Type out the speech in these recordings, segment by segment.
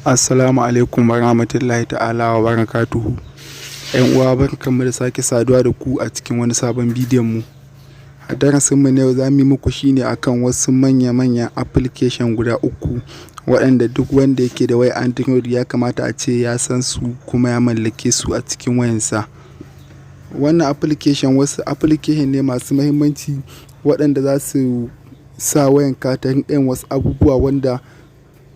Assalamu alaikum wa rahmatullahi ta'ala wa barakatuhu. ‘Yan uwa, barkanmu da sake saduwa da ku a cikin wani sabon bidiyon mu. A darasin mu na yau, za mu yi muku shine akan wasu manya-manyan application guda uku waɗanda duk wanda yake da wayar Android ya kamata a ce ya san su kuma ya mallake su a cikin wayansa. Wannan application wasu application ne masu muhimmanci waɗanda za su sa wayanka ta rinƙa yin wasu abubuwa wanda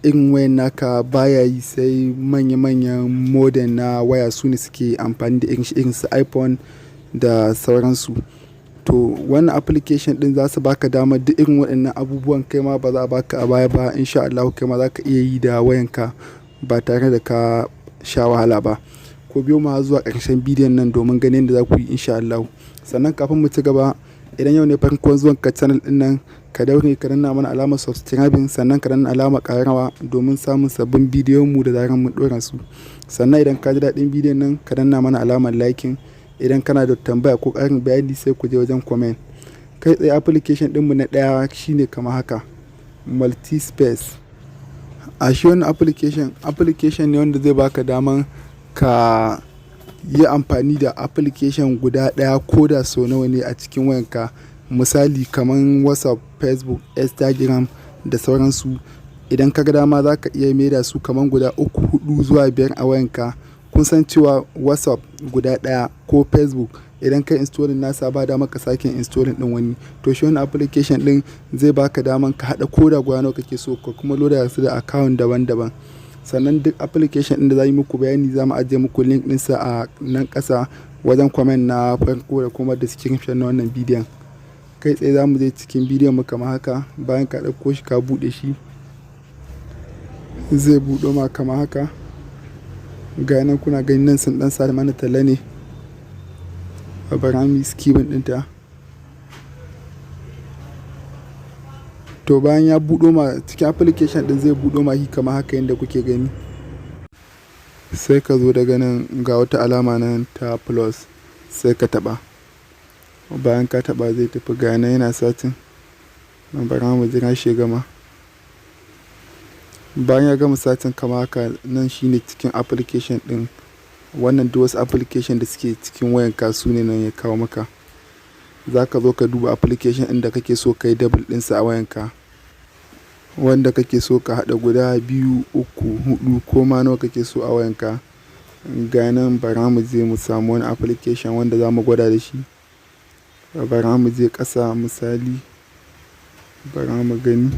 irin wayan naka baya yi, sai manya-manyan model na waya su ne suke amfani da irin shi, irin su iPhone da sauransu. To, wannan application ɗin za su baka damar duk irin waɗannan abubuwan, kai ma ba za a baka a baya ba. In sha Allahu, kai ma za ka iya yi da wayanka ba tare da ka sha wahala ba. Ku biyo mu har zuwa ƙarshen bidiyon nan domin ganin yadda za ku yi, in sha Allahu. Sannan kafin mu ci gaba, idan yau ne farkon zuwan ka channel ɗin nan, ka daure ka danna mana alamar subscribing, sannan ka danna alamar ƙararrawa domin samun sabbin bidiyon mu da zarar mun ɗora su. Sannan idan ka ji daɗin bidiyon nan, ka danna mana alamar liking. Idan kana da tambaya ko ƙarin bayani, sai ku je wajen comment. Kai tsaye, application ɗinmu na ɗaya shine kamar haka: Multispace. A shi wannan application, application ne wanda zai baka daman ka yi amfani da application guda ɗaya ko da sau nawa ne a cikin wayanka. Misali kamar WhatsApp, Facebook, Instagram da sauransu. Idan ka ga dama, za ka iya maida su kamar guda uku, huɗu zuwa biyar a wayanka. Kun san cewa WhatsApp guda ɗaya ko Facebook, idan ka installing nasa, ba dama ka sake installing ɗin wani. To, shi wannan application ɗin zai baka daman ka haɗa ko da guda nawa kake so, ka kuma loda su da account daban daban. Sannan duk application ɗin da za yi muku bayani, za mu ajiye muku link ɗinsa a nan ƙasa wajen comment na farko da kuma description na wannan bidiyon. Kai tsaye za mu je cikin bidiyon mu kamar haka. Bayan ka ɗauko shi, ka buɗe shi, zai buɗo ma kamar haka. Ga nan kuna gani nan, sun ɗan sa mana talla ne. Bara mu yi skipping ɗinta. To, bayan ya buɗo ma cikin application ɗin, zai buɗo ma shi kamar haka yanda kuke gani. Sai ka zo daga nan, ga wata alama nan ta plus, sai ka taɓa. Bayan ka taɓa, zai tafi. Ga nan yana searching. Bara mu jira shi ya gama. Bayan ya gama searching kamar haka, nan shine cikin application ɗin. Wannan duk wasu application da suke cikin wayanka su ne nan ya kawo maka. Za ka zo ka duba application ɗin da kake so ka yi double ɗinsa a wayanka. Wanda kake so ka haɗa guda biyu, uku, huɗu ko ma nawa kake so a wayanka. Ga nan, bara mu je mu samu wani application wanda za mu gwada da shi. Bara mu je ƙasa misali, bara mu gani.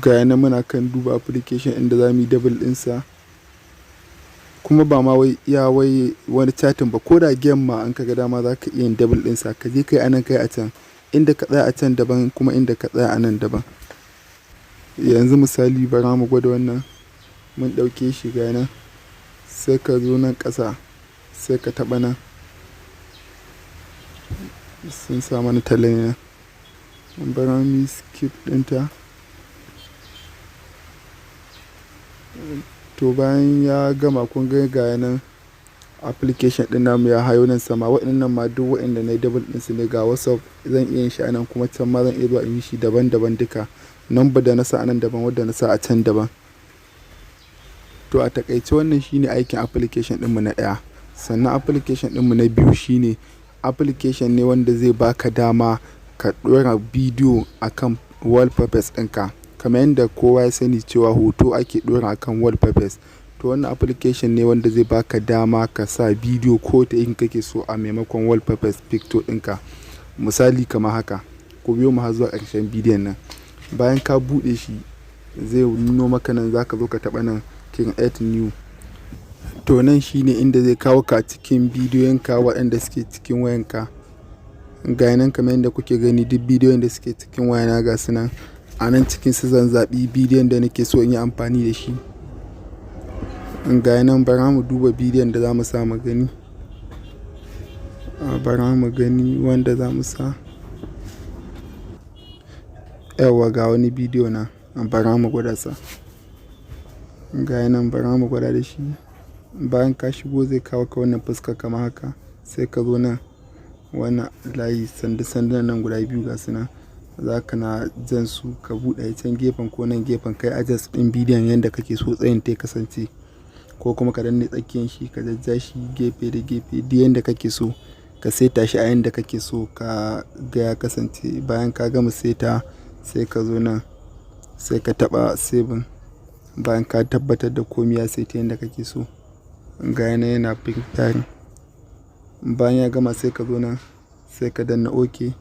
Ga nan muna kan duba application ɗin da za mu yi double ɗinsa. Kuma ba ma wai iya wai wani chatting ba, ko da game ma in ka ga dama za ka iya yin double ɗinsa. Ka je ka yi a nan, ka yi a can. Inda ka tsaya a can daban, kuma inda ka tsaya a nan daban. Yanzu misali, bara mu gwada wannan. Mun ɗauke shi, ga nan. Sai ka zo nan ƙasa, sai ka taɓa nan. Sun sa mana talla ne nan. Bara mu yi skip ɗinta. To, bayan ya gama, kun ga ga nan application ɗin namu ya hayo nan sama. Waɗannan ma duk waɗanda na yi double ɗinsu ne. Ga WhatsApp, zan iya yin shi a nan, kuma can ma zan iya zuwa in yi shi daban daban duka. Number da na sa a nan daban, wadda na sa a can daban. To, a taƙaice wannan shine aikin application ɗinmu na ɗaya. Sannan application ɗinmu na biyu shine application ne wanda zai baka dama ka ɗora bidiyo akan wallpapers ɗinka. Kamar yadda kowa ya sani cewa hoto ake ɗora akan wallpapers. To, wannan application ne wanda zai baka dama ka sa bidiyo ko ta in kake so a maimakon wallpapers picture ɗinka. Misali kamar haka. Ku biyo mu har zuwa ƙarshen bidiyon nan. Bayan ka buɗe shi, zai nuno maka nan, za ka zo ka taɓa nan, create new. To, nan shine inda zai kawo ka cikin bidiyoyinka waɗanda suke cikin wayanka. Ga nan kamar yadda kuke gani, duk bidiyon da suke cikin wayana ga su nan. A nan cikin su zan zaɓi bidiyon da nake so in yi amfani da shi. Ga nan, bara mu duba bidiyon da za mu sa mu gani. Bara mu gani wanda za mu sa. Yauwa, ga wani bidiyo nan, bara mu gwada sa. Ga nan, bara mu gwada da shi. Bayan ka shigo, zai kawo ka wannan fuska kamar haka. Sai ka zo nan, wannan layi sanda sandunan nan guda biyu, ga su nan. Za ka na jan su ka buɗe can gefen ko nan gefen, kai adjust ɗin bidiyon yanda kake so tsayin ta ya kasance. Ko kuma ka danne tsakiyan shi ka jajja shi gefe da gefe, duk yanda kake so ka saita shi a yanda kake so ka ga ya kasance. Bayan ka gama saita, sai ka zo nan sai ka taɓa saving. Bayan ka tabbatar da komai ya saita yanda kake so. Ga yana yana preparing. Bayan ya gama, sai ka zo nan sai ka danna OK.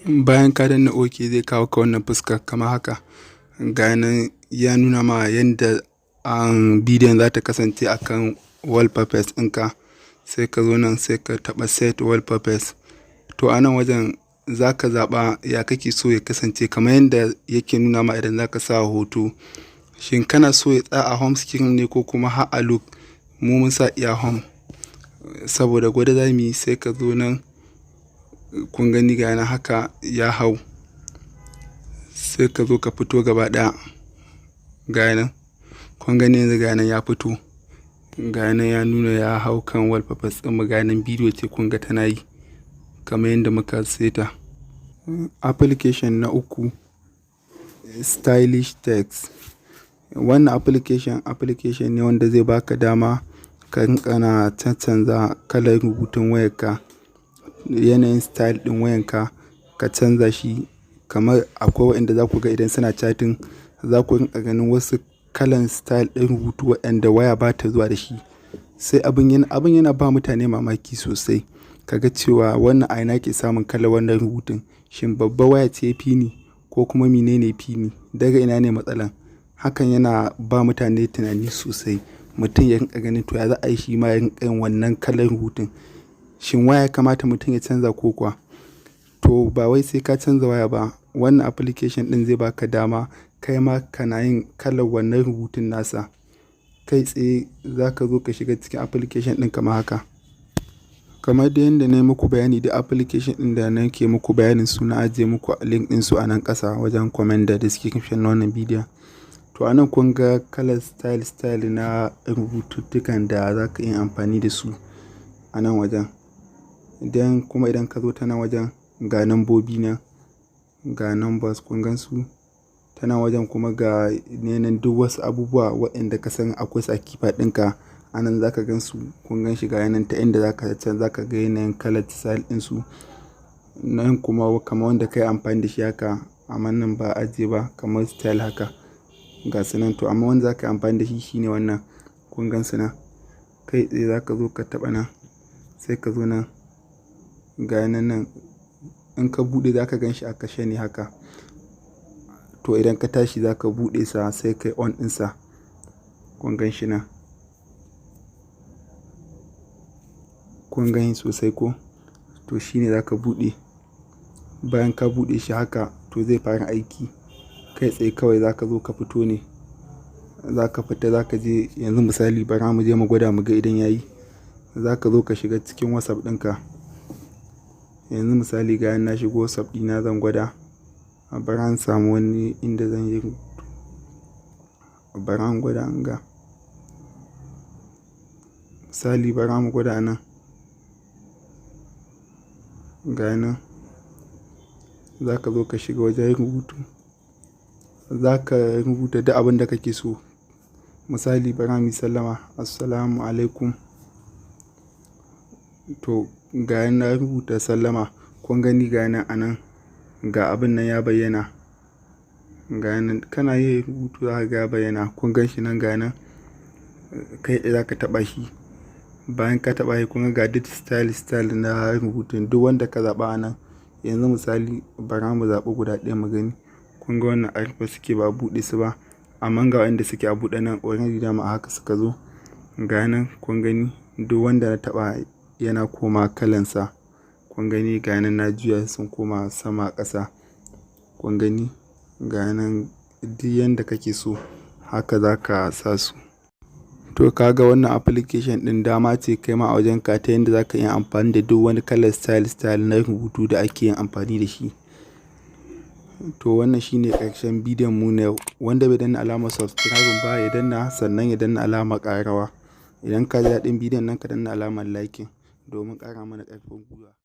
Bayan ka danna OK, zai kawo ka wannan fuskar kamar haka. Ga nan ya nuna ma yanda bidiyon za ta kasance a kan wallpapers ɗinka. Sai ka zo nan sai ka taɓa set wallpapers. To, a nan wajen za ka zaɓa ya kake so ya kasance, kamar yanda yake nuna ma idan za ka sa hoto. Shin kana so ya tsaya a home screen ne ko kuma har a lock? Mu mun sa iya home saboda gwada za mu yi. Sai ka zo nan, kun gani, ga yana haka ya hau. Sai ka zo ka fito gaba ɗaya. Ga nan, kun gani, yanzu ga nan ya fito. Ga nan ya nuna ya hau kan wallpapers ɗinmu. Ga nan bidiyo ce, kun ga tana yi kamar yadda muka saita. Application na uku, Stylish Text. Wannan application, application ne wanda zai baka dama ka rinƙa na caccanza kalar rubutun wayarka, yanayin style ɗin wayanka ka canza shi. Kamar akwai waɗanda za ku ga idan suna chatting, za ku rinƙa ganin wasu kalan style ɗin rubutu waɗanda waya ba ta zuwa da shi. Sai abin yana ba mutane mamaki sosai. Ka ga cewa wannan a ina yake samun kalar wannan rubutun. Shin babbar waya ce yafi ni ko kuma mene ne yafi ni? Daga ina ne matsalar? Hakan yana ba mutane tunani sosai. Mutum ya rinƙa ganin to, ya za a yi shi ma ya rinƙa yin wannan kalar rubutun. Shin waya ya kamata mutum ya canza ko kuwa? To, ba wai sai ka canza waya ba. Wannan application ɗin zai baka dama kai ma kana yin kalar wannan rubutun nasa. Kai tsaye za ka zo ka shiga cikin application ɗin kamar haka. Kamar dai yadda na yi muku bayani, duk application ɗin da nake muku bayanin su, na ajiye muku link ɗinsu a nan ƙasa wajen comment da description na wannan bidiyon. To, a nan kun ga kalar style style na rubututtukan da za ka iya amfani da su a nan wajen. Idan ka zo ta nan wajen, ga nambobi nan, ga numbers, kun gan su. Ta nan wajen kuma ga yanayin duk wasu abubuwa waɗanda ka san akwai su a keypad ɗinka. A nan za ka gan su, kun gan shi, ga yanayin ta inda za ka can za ka ga yanayin kalar style ɗinsu. Nan kuma kamar wanda ka yi amfani da shi haka, amma nan ba a ajiye ba kamar style haka. Ga su nan. To, amma wanda za ka yi amfani da shi shine wannan, kun gan su nan. Kai tsaye za ka zo ka taɓa nan, sai ka zo nan, ga yanan nan. In ka buɗe, za ka gan shi a kashe ne haka. To, idan ka tashi za ka buɗe sa, sai ka yi on ɗinsa. Kun gan shi nan. Kun gan shi sosai ko? To, shi ne za ka buɗe. Bayan ka buɗe shi haka, to zai fara aiki. Kai tsaye kawai za ka zo ka fito ne. Za ka fita, za ka je yanzu, misali, bara mu je mu gwada mu ga idan ya yi. Za ka zo ka shiga cikin WhatsApp ɗinka. Yanzu misali, ga na shigo WhatsApp ɗina, zan gwada. Bara in samu wani inda zan yi rubutu. Bara in gwada in ga. Misali, bara mu gwada nan. Ga nan. Za ka zo ka shiga wajen rubutu. Za ka rubuta duk abin da kake so. Misali, bara muyi sallama. Assalamu alaikum. To, ga na rubuta sallama. Kun gani, ga nan a nan, ga abin nan ya bayyana. Ga nan kana yin rubutu, za ka ga ya bayyana. Kun gan shi nan, ga nan. Kai tsaye za ka taɓa shi. Bayan ka taɓa shi, kun ga duk style style na rubutun, duk wanda ka zaɓa a nan. Yanzu misali, bara mu zaɓi guda ɗaya mu gani. Kun ga wannan a rufe suke, ba a buɗe su ba. Amma ga waɗanda suke a buɗe nan, already dama a haka suka zo. Ga nan, kun gani, duk wanda na taɓa yana koma kalansa. Kun gani, ga nan na juya, sun koma sama ƙasa. Kun gani, ga nan, duk yanda kake so haka za ka sa su. To, ka ga wannan application ɗin dama ce kai ma a wajenka ta yanda za ka iya amfani da duk wani kalar style style na rubutu da ake yin amfani da shi. To, wannan shine ƙarshen bidiyon mu na yau. Wanda bai danna alamar subscribe ba, ya danna, sannan ya danna alamar ƙararrawa. Idan ka ji daɗin bidiyon nan, ka danna alamar liking domin ƙara mana ƙarfin gwiwa.